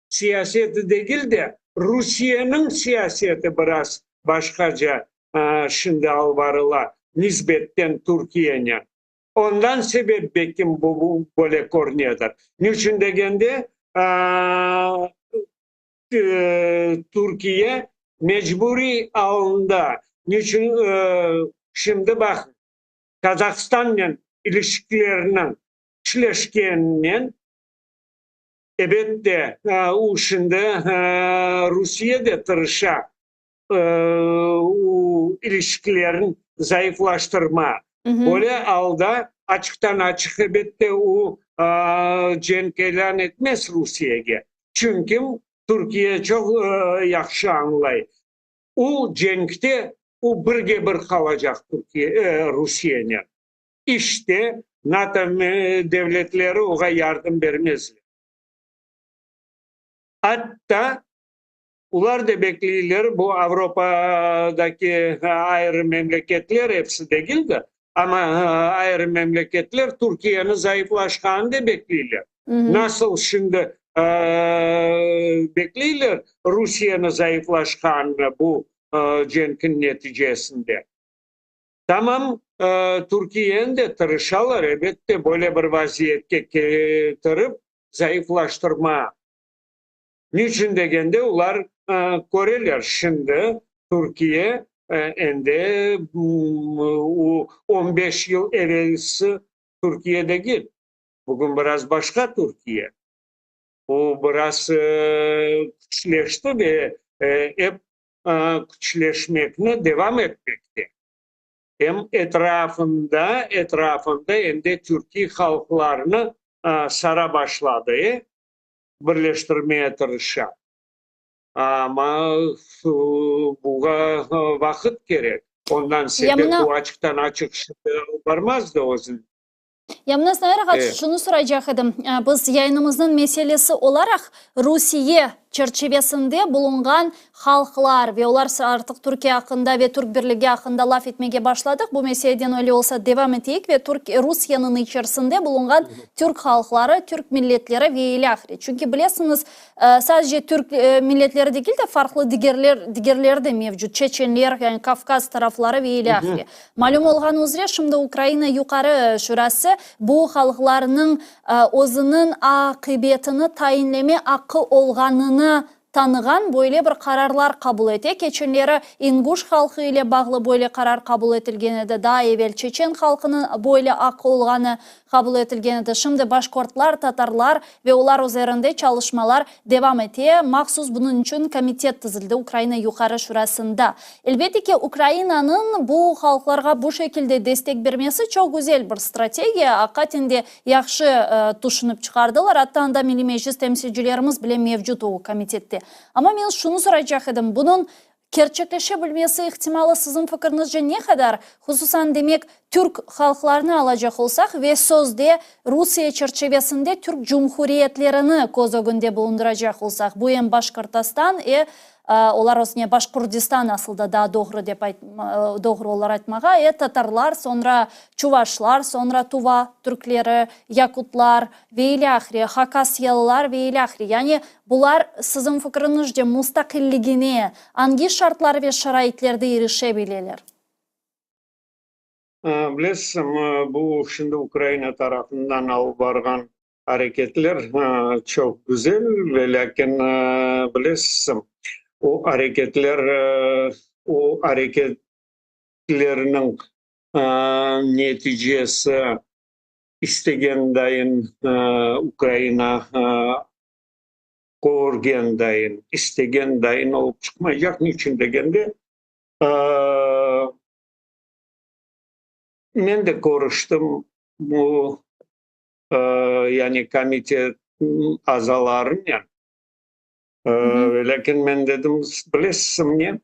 siyaseti degil de, Rusiyeniñ siyaseti biraz başqaca şimdi alıp barıla nisbetten Türkiyenen. Ondan sebep belkim bu böyle körünedir. Niçün degende, Türkiye mecburiy alında, niçün şimdi baq, Kazahstannen ilişkileriniñ küçleşkeninen, Ebet de, u şimdi Rusiye de tırışa u ilişkilerin zayıflaştırma. Böyle alda açıqtan-açıq ebet de u cenk ilân etmez Rusiyege. Çünki Türkiye çoq yahşı añlay, u cenkte u birge-bir qalacaq Türkiye Rusiyenen. İşte, NATO devletleri oğa yardım bermezler. Atta, olar da bekleyler, bu Avropadaki ayrı memleketler, episi degil de, amma ayrı memleketler Türkiyeniñ zayıflaşqanını da bekleyler. Nasıl şimdi bekleyler Rusiyeniñ zayıflaşqanını bu cenkiñ neticesinde. Tamam, Türkiyeni de tırışalar, elbette, böyle bir vaziyetke ketirip zayıflaştırma. Niçün degende, olar köreler, şimdi Türkiye endi o on beş yıl evelsi Türkiye degil, bugün biraz başqa Türkiye. O biraz küçleşti ve ep küçleşmekni devam etmekte. Em etrafında, etrafında em de türkiy halqlarnı sara başladı, birleştirmeye tırışa. Amma buña vaqıt kerek. Ondan sebep bu açıqtan-açıq şimdi alıp barmazdı özüni. Ya mına Snaver ağa, şunı soraycaq edim. Biz yayınımıznıñ meselesi olaraq Rusiye çerçivesinde bulunğan halqlar ve olar artıq Türkiye aqqında ve Türk birligi aqqında laf etmege başladıq. Bu meseleden öyle olsa devam eteyik ve Türk Rusiyeniñ içerisinde bulunğan türk halqları, türk milletleri ve ilâhre. Çünki bilesiñiz, Sadece türk milletleri degil de, farqlı digerler, digerleri de mevcut, çeçenler, yani Kavkaz tarafları ve ilâhre. Malüm olğanı üzre, şimdi Ukraina Yuqarı Şurası bu halqlarnıñ özüniñ aqibetini tayinleme aqqı olğanını. tanığan böyle bir qararlar qabul ete. Keçenleri inguş halqı ile bağlı böyle qarar qabul etilgen edi, daa evel çeçen halqınıñ böyle aqqı olğanı qabul etilgen edi. Şimdi başkortlar, tatarlar ve olar üzerinde çalışmalar devam ete. Mahsus bunıñ içün komitet tizildi Ukraina Yuqarı Şurasında. Elbette ki, Ukrainanıñ bu halqlarğa bu şekilde destek bermesi çoq güzel bir strategiya, aqaten de yahşı tüşünip çıqardılar, atta anda Milliy Meclis temsilcilerimiz bile mevcut o komitette. Amma men şunı soraycaq edim, bunıñ kerçekleşe bilmesi ihtimalı siziñ fikiriñizce ne qadar, hususan, demek, türk halqlarını alacaq olsaq ve sözde Rusiye çerçivesinde türk cumhuriyetlerini köz ögünde bulundıracaq olsaq, bu em Başkortostan, e Olar özüne Başqurdistan asıl da daa doğru dep doğru olar aytmağa, tatarlar, soñra çuvaşlar, soñra tuva türkleri, yakutlar ve ilâhre, hakasyalılar ve ilâhre. Yani bular, siziñ fikriñizce, mustaqilligine angi şartlar ve şaraitlerde irişe bileler? Bilesiñmi, bu şimdi Ukraina tarafından alıp barğan areketler çoq güzel, velâkin, bilesiñ, o areketler, o areketlerniñ neticesi istegen dayın Ukraina körgen dayın, istegen dayın olıp çıqmaycaq. Niçün degende, men de körüştim bu yani komitet azalarınen. Velâkin men dedim, bilesizmi ne,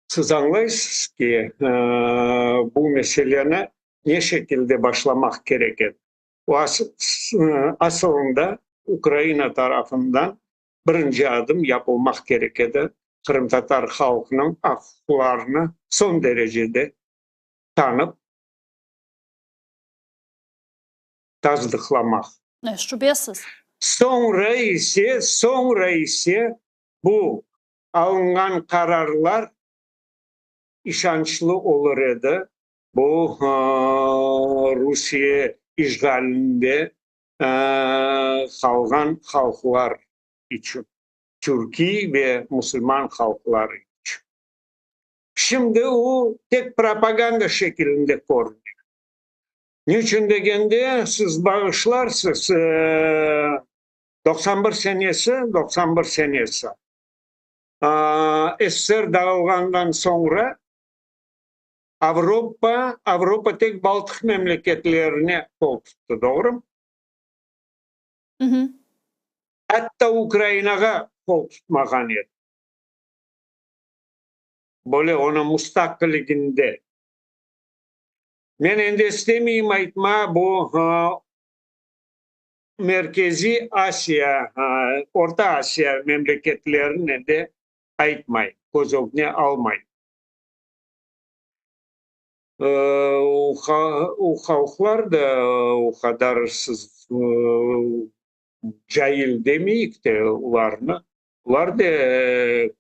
siz añlaysız ki, bu meseleni ne şekilde başlamaq kerek edi. O asılında Ukraina tarafından birinci adım yapılmaq kerek edi, qırımtatar halqınıñ aq-uquqlarını soñ derecede tanıp, tasdıqlamaq. Şübesiz. Soñra ise, soñra ise bu alınğan qararlar işançlı olur edi, bu Rusiye işğalinde qalğan halqlar içün, türkiy ve musulman halqları içün. Şimdi o tek propaganda şekilinde körüne. Niçün degende, siz bağışlarsız, 91 senesi, 91 senesi, SSR dağılğandan soñra Avropa, Avropa tek Baltıq memleketlerine qol tuttı, doğrumı? Atta Ukrainağa qol tutmağan edi. Böyle onıñ mustaqilliginde. Men endi istemeyim aytma, bu Merkeziy Asiya, Orta Asiya memleketlerini de aytmay, köz ögüne almay. O halqlar da o qadar siz cail demeyik de olarnı, olar da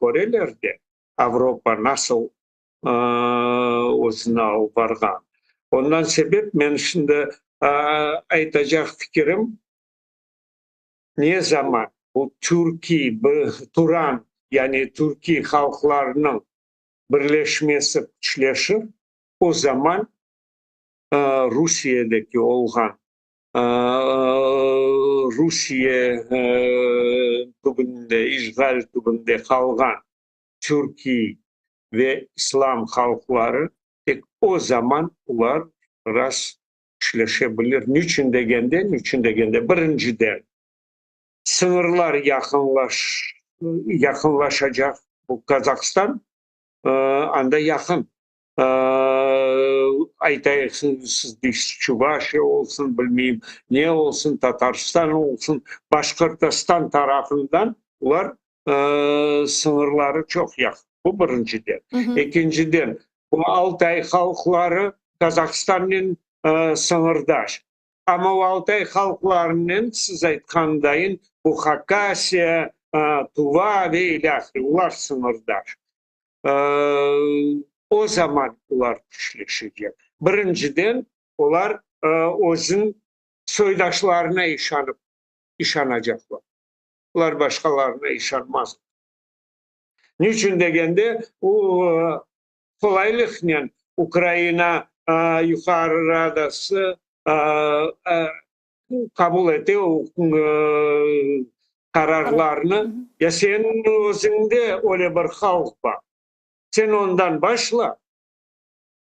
köreler de Avropa nasıl özüni alıp barğan. Ondan sebep men şimdi aytacaq fikirim, ne zaman bu türkiy, turan, yani türkiy halqlarnıñ birleşmesi küçleşir, o zaman Rusiyedeki olğan, Rusiye tübünde, işğal tübünde qalğan türkiy ve islam halqları tek o zaman olar biraz küçleşe bilir. Niçün degende, niçün degende, birinciden, sıñırlar yaqınlaş, yaqınlaşacaq, bu Kazahstan anda yaqın, aytayıq, siz deysiz, Çuvaşiya olsun, bilmeyim, ne olsun, Tatarstan olsun, Başqırtostan tarafından olar sıñırları çoq yaqın. Bu birinciden. Ekinciden, bu Altay halqları Kazahstannen sıñırdaş. Amma o Altay halqlarınen, siz aytqandayın, bu Hakasiya, Tuva ve ilâhre, olar sıñırdaş. O zaman olar küçleşecek. Birinciden, olar özüñ soydaşlarına işanıp, işanacaqlar. Olar başqalarına işanmazlar. Niçün degende, o qolaylıqnen Ukraina Yuqarı Radası qabul ete o qararlarnı. Ya seniñ özüñde öyle bir halq bar. Sen ondan başla.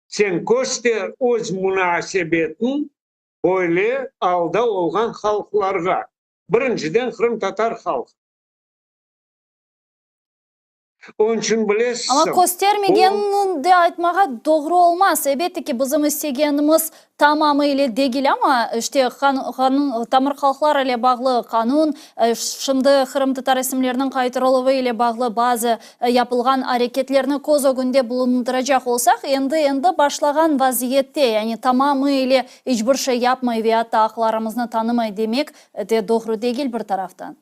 Sen köster öz munasebetiñ böyle alda olğan halqlarğa. Birinciden qırımtatar halqı. Onıñ içün bilesiñ. Amma köstermegenini de aytmağa doğru olmaz. Elbette ki, bizim istegenimiz tamamı ile degil, amma işte qanun, tamır halqlar ile bağlı qanun, şimdi qırımtatar isimleriniñ qaytarıluvı ile bağlı bazı yapılğan areketlerni köz ögünde bulundıracaq olsaq, endi-endi başlağan vaziyette, yani tamamı ile iç bir şey yapmay ve atta aqlarımıznı tanımay demek de doğru degil bir taraftan.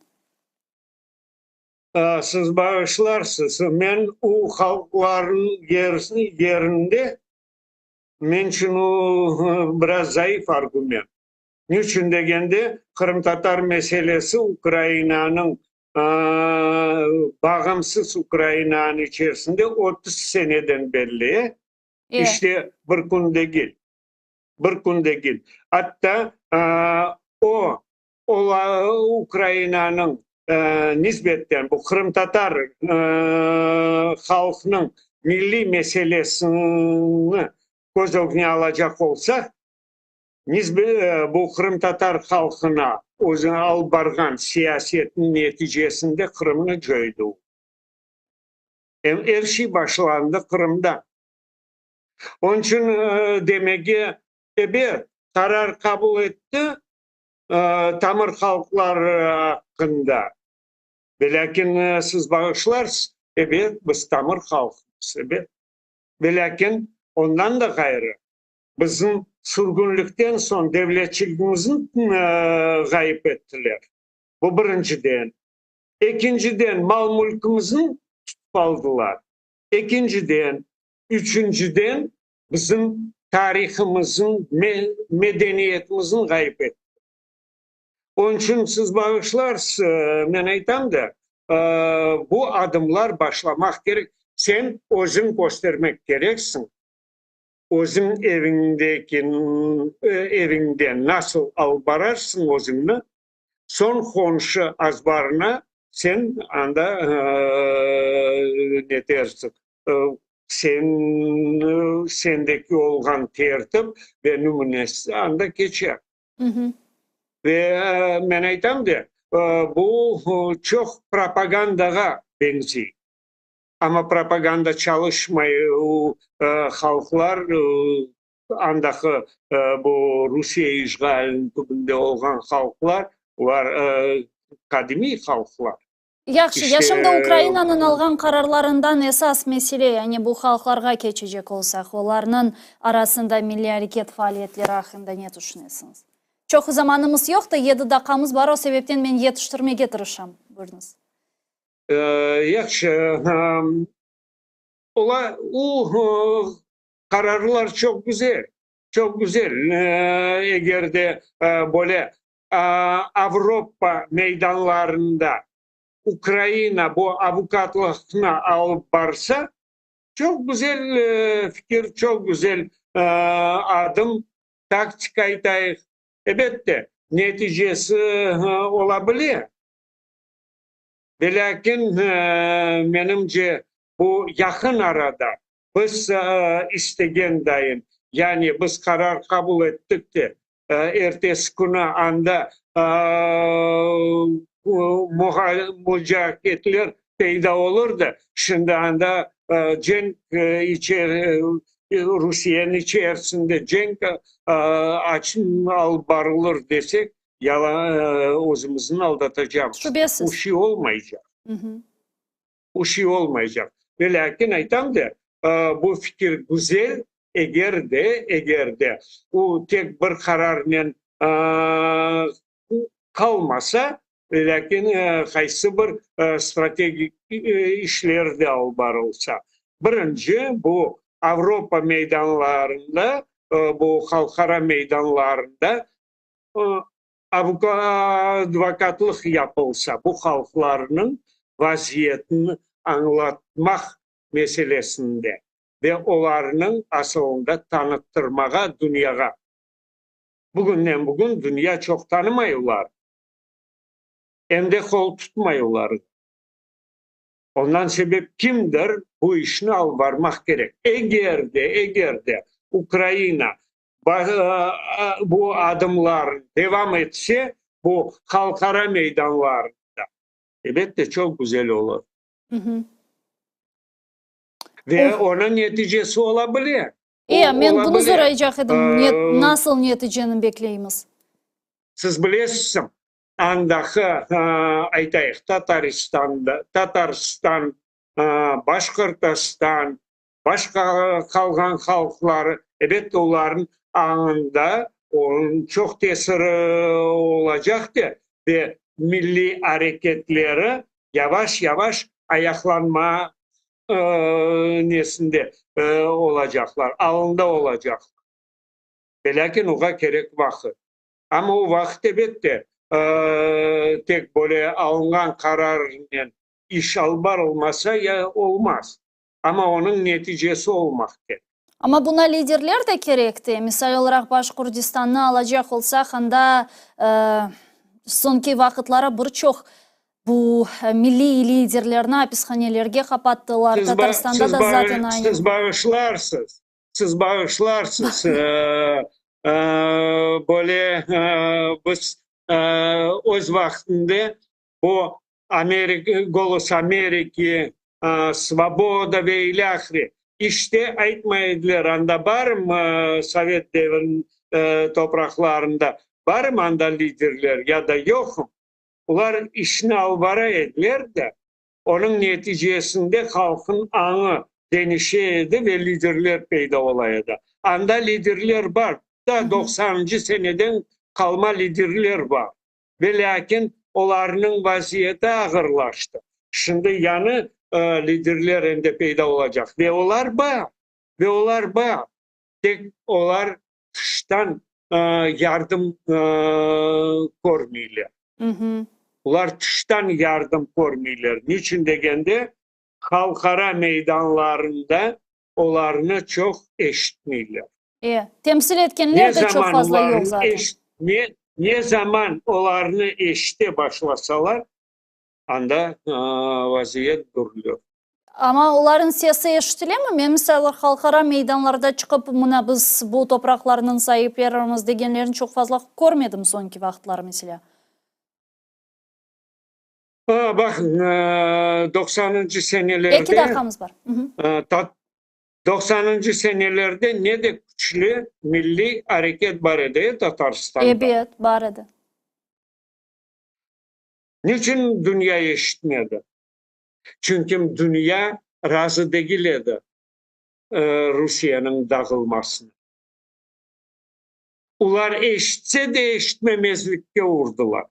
Siz bağışlarsız, men o halqlarnıñ yerinde, men içün o biraz zayıf argument. Niçün degende, qırımtatar meselesi Ukrainanıñ, bağımsız Ukrainanıñ içerisinde 30 seneden berli, işte bir kün degil, bir kün degil. Atta o Ukrainanıñ nisbetten bu qırımtatar halqnıñ milliy meselesini köz ögüne alacaq olsaq, bu qırımtatar halqına özüni alıp barğan siyasetniñ neticesinde Qırımnı coydı. Em er şey başlandı Qırımda. Onıñ içün demege, ebet, qarar qabul etti, tamır halqlar aqqında. Velâkin siz bağışlarsız, ebet, biz tamır halqmız, ebet. Velâkin ondan da ğayrı, bizim sürgünlikten soñ devletçiligimizni ğayıp ettiler. Bu birinciden. Ekinciden, mal-mülkimizni tutıp aldılar. Ekinciden. Üçünciden, bizim tarihımıznı, medeniyetimizni ğayıp etti. Onıñ içün siz bağışlarsız, men aytam da, bu adımlar başlamaq kerek. Sen özüñ köstermek kereksiñ, özüñ eviñdeki, eviñde nasıl alıp bararsıñ özüñni, soñ qonşu azbarına sen anda netersiñ, Sen, sendeki olğan tertip ve nümünesi anda keçer. Ve men aytam de, bu çoq propagandağa beñzey. Amma propaganda çalışmay, halqlar, andaki bu Rusiye işğaliniñ tübünde olğan halqlar, olar qadimiy halqlar. Yahşı, ya şimdi Ukrainanıñ alğan qararlarından esas mesele, yani bu halqlarğa keçecek olsaq, olarnıñ arasında milliy areket faaliyetleri aqqında ne tüşünesiñiz? Çoq zamanımız yoq da, yedi daqqamız bar, o sebepten men yetiştirmege tırışam. Buyurıñız. Yahşı, ola, o qararlar çoq güzel, çoq güzel, eger de böyle Avropa meydanlarında Ukraina bu avukatlıqnı alıp barsa, çoq güzel fikir, çoq güzel adım, taktika aytayıq. Ebette, neticesi ola bile. Velâkin, menimce, bu yaqın arada biz istegen dayın, yani biz qarar qabul ettik de, Ertesi künü anda mucaketler peyda olur da, şimdi anda cenk Rusiyeniñ içerisinde cenk alıp barılır desek, yalan, özümizni aldatacamız. Şübesiz. O şey olmaycaq. O şey olmaycaq. Velâkin aytam da, bu fikir güzel, eger de, eger de o tek bir qararnen qalmasa, velâkin qaysı bir strategik işler de alıp barılsa. Birinci, bu Avropa meydanlarında, bu halqara meydanlarında advokatlıq yapılsa, bu halqlarnıñ vaziyetini. añlatmaq meselesinde ve olarnıñ asılında tanıttırmağa dünyağa. Bugünden bugün dünya çoq tanımay olarnı, em de qol tutmay olarğa. Ondan sebep kimdir bu işni alıp barmaq kerek. Eger de, eger de Ukraina bu adımlarını devam etse, bu halqara meydanlarında, elbette, çoq güzel olur. Ve onıñ neticesi ola bile. E, men bunı soraycaq edim, nasıl neticeni bekleymiz? Siz bilesiz, andaqı, aytayıq, Tataristanda, Tatarstan, Başqırtostan, başqa qalğan halqları, ebet, olarnıñ añında onıñ çoq tesiri olacaq de, ve milliy areketleri yavaş-yavaş ayaqlanma nesinde olacaqlar, alında olacaqlar. Velâkin oğa kerek vaqıt. Amma o vaqıt, ebette, tek böyle alınğan qararnen iş alıp barılmasa, ya olmaz. Amma onıñ neticesi olmaq kerek. Amma buna liderler de kerek de. Misal olaraq, Başqurdistannı alacaq olsaq, anda soñki vaqıtları bir çoq bu milliy liderlerni apishanelerge qapattılar. Tatarstanda da zaten aynı. Siz bağışlarsız, siz bağışlarsız, böyle biz öz vaqtında bu Amerika, Golos Ameriki, Svoboda ve ilâhre, işte aytmay ediler, anda barmı sovet deviriniñ topraqlarında, barmı anda liderler ya da yoqmı? Olar işni alıp bara ediler de, onıñ neticesinde halqnıñ añı deñişe edi ve liderler peyda ola edi. Anda liderler bar, ta doqsanıncı seneden qalma liderler bar. Ve lâkin olarnıñ vaziyeti ağırlaştı. Şimdi yañı liderler endi peyda olacaq. Ve olar bar. Ve olar bar. Tek olar tıştan yardım körmeyler. Olar tıştan yardım körmeyler. Niçün degende, halqara meydanlarında olarnı çoq eşitmeyler. E, temsil etkenler de çoq fazla yoq zaten. Ne, ne zaman olarnı eşite başlasalar, anda vaziyet dürülür. Amma olarnıñ sesi eşitilemi? Men, misal, halqara meydanlarda çıqıp, mına biz bu topraqlarnıñ saiplerimiz degenlerini çoq fazla körmedim soñki vaqıtları, meselâ. Baqıñ, doqsanıncı senelerde. Eki daqiqamız bar. Doqsanıncı senelerde ne de küçlü milliy areket bar edi, e, Tatarstanda? Ebet, bar edi. Niçün dünya eşitmedi? Çünki dünya razı degil edi Rusiyeniñ dağılmasına. Olar eşitse de eşitmemezlikke urdılar.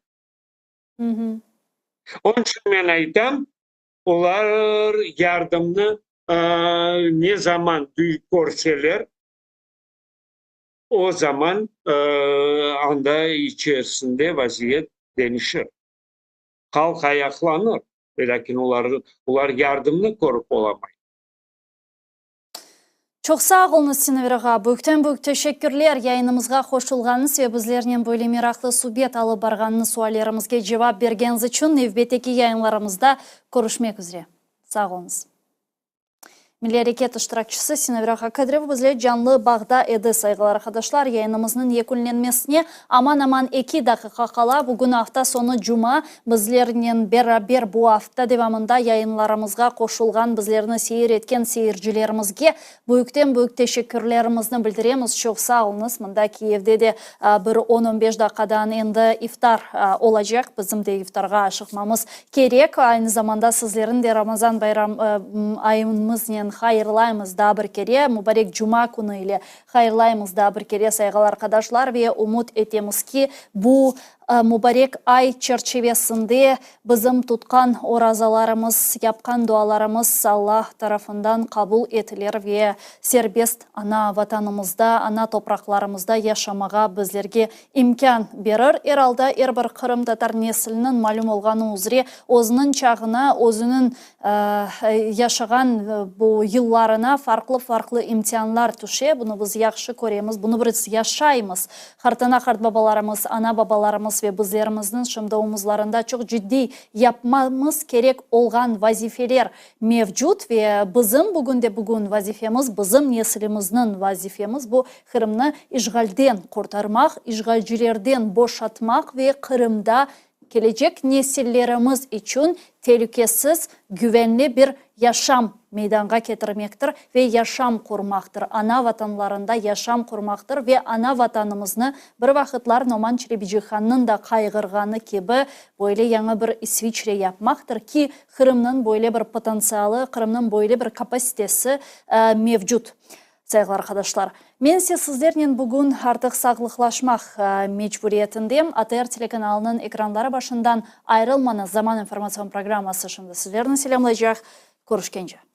Onıñ içün men aytam, Olar yardımnı ne zaman körseler, o zaman anda içerisinde vaziyet deñişir. Halq ayaqlanır, velâkin olar yardımnı körip olamay. Çoq sağ oluñız, Sinaver ağa. Büyükten-büyük teşekkürler yayınımızğa qoşulğanıñız ve bizlernen böyle meraqlı subet alıp barğanıñız, suallerimizge cevap bergeniñiz içün. Nevbetteki yayınlarımızda körüşmek üzre. Sağ oluñız. Milliy areket iştirakçisi Sinaver ağa Kadırov bizle canlı bağda edi. Sayğılı arqadaşlar, yayınımıznıñ yekünlenmesine aman-aman eki daqiqa qala. Bugün afta soñu, cuma. Bizlernen beraber bu afta devamında yayınlarımızğa qoşulğan, bizlerni seyir etken seyircilerimizge büyükten-büyük teşekkürlerimizni bildiremiz. Çoq sağ oluñız. Mında Kiyevde de bir on-on beş daqqadan endi iftar olacaq. Bizim de iftarğa aşıqmamız kerek. Aynı zamanda sizlerni de Ramazan bayram ayımıznen hayırlaymız daa bir kere. Mubarek cuma künü ile hayırlaymız daa bir kere, sayğılı arqadaşlar, ve ümüt etemiz ki, bu. Mubarek ay çerçivesinde bizim tutqan orazalarımız, yapqan dualarımız Alla tarafından qabul etilir ve serbest ana Vatanımızda, ana topraqlarımızda yaşamağa bizlerge imkân berir. Er alda er bir qırımtatar nesliniñ malüm olğanı üzre özüniñ çağına, özüniñ yaşağan bu yıllarına farqlı-farqlı imtianlar tüşe. Bunı biz yahşı köremiz, bunı biz yaşaymız. Qartana-qartbabalarımız, ana-babalarımız ve bizlerimizniñ şimdi omuzlarında çoq ciddiy yapmamız kerek olğan vazifeler mevcut ve bizim bugünde-bugün vazifemiz, bizim nesilimizniñ vazifemiz bu Qırımnı işğalden qurtarmaq, işğalcilerden boşatmaq ve Qırımda kelecek nesillerimiz içün telükesiz, güvenli bir yaşam meydanğa ketirmektir ve yaşam qurmaqtır, ana Vatanlarında yaşam qurmaqtır ve ana Vatanımıznı bir vaqıtlar Noman Çelebicihannıñ da qayğırğanı kibi böyle yañı bir İsviçre yapmaqtır ki, Qırımnıñ böyle bir potentsialı, Qırımnıñ böyle bir kapasitesi mevcut. Sayğılı arqadaşlar, men ise sizlernen bugün artıq sağlıqlaşmaq mecburiyetindem. ATR telekanalınıñ ekranları başından ayrılmañız, Zaman informatsion programması şimdi sizlerni selâmlaycaq. Körüşkence.